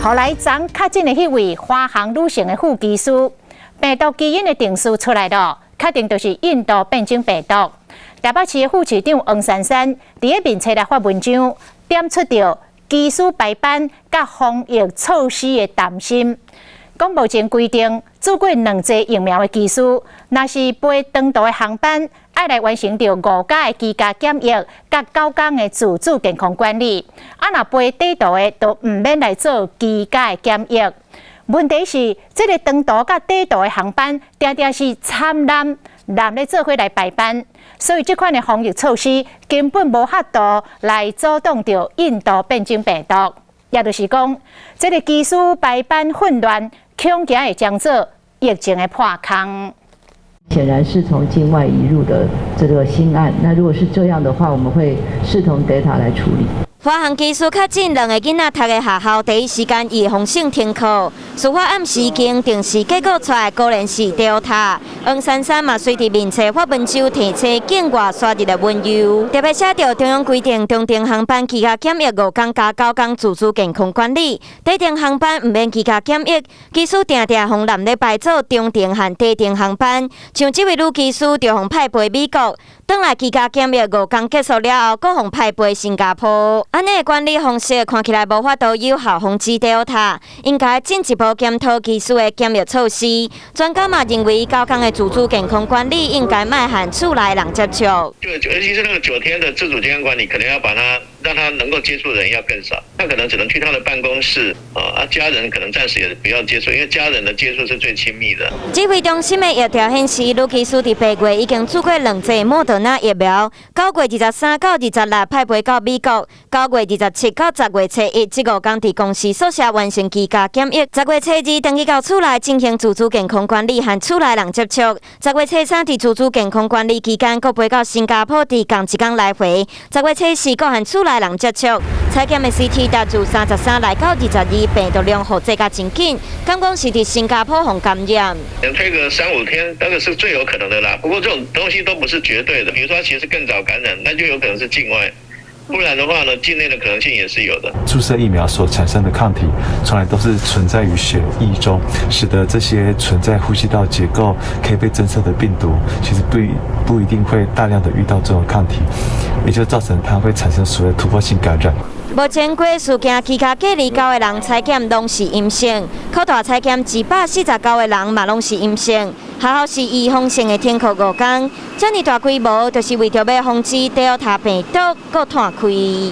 後來昨確診的彼位華航女性的副機師，病毒基因的定序出來了，確定就是印度變種病毒。台北市的副市長黃珊珊佇咧面冊內發文章，點出著機師排班佮防疫措施的擔心。講目前規定，注過兩劑疫苗的機師，若是飛長途的航班，愛來完成著5加的居家檢疫，佮9天的自主健康管理。啊，若飛短途的，就毋免來做居家的檢疫。問題是，這个長途佮短途的航班，定定是摻濫濫咧做伙來排班，所以這款的防疫措施根本無法度來阻擋著印度變種病毒。也就是講，這个機師排班混亂，恐驚會將做疫情的破空。顯然是從境外移入的這個新案。那如果是這樣的話，我們會視同 Delta 來處理。華航機師確診，兩个囡仔讀的學校第一時間預防性停課。事發暗時經定序結果出來，果然是 Delta。黃珊珊嘛，隨佇面冊發文章提醒境外輸入的隱憂，特別寫著中央規定，長程航班居家檢疫5天加9天自主健康管理，短程航班毋免居家檢疫。機師定定予濫咧排做長程和短程航班，像這位女機師就予派飛美國，轉來居家檢疫五天結束了後，閣予派飛新加坡。按呢的管理方式看起來無法度有效防止 Delta，應該進一步檢討機師的檢疫措施。專家嘛認為，九天的自主健康管理應該莫和厝內人接觸。就尤其是那個9天的自主健康管理，可能要把他讓他能夠接觸的人要更少，他可能只能去他的辦公室啊，家人可能暫時也不要接觸，因為家人的接觸是最親密的。指揮中心的疫調顯示，女機師佇8月已經注過兩劑莫德納疫苗，9月23到26派飛到美國，9月27到10月初一，這5天佇公司宿舍完成居家檢疫。10月初二轉去到厝內進行自主健康管理，和厝內人接觸。10月初三佇自主健康管理期間，閣飛到新加坡，佇仝一工來回。10月初四閣和厝內人接觸。採檢的 CT 值自33來到22，病毒量複製甲真緊，敢講是佇新加坡予感染。推個三五天，那個是最有可能的啦。不過這種東西都不是絕對的，比如說他其實更早感染，那就有可能是境外。不然的話呢，境內的可能性也是有的。注射疫苗所產生的抗體，從來都是存在於血液中，使得這些存在呼吸道結構可以被偵測的病毒，其實不一定會大量的遇到這種抗體，也就造成它會產生所謂突破性感染。目前過事件居家隔離九个人採檢攏是陰性，擴大採檢149個人嘛攏是陰性。學校是預防性的停課5天，遮爾大規模，就是為著欲防止 Delta 病毒閣湠開。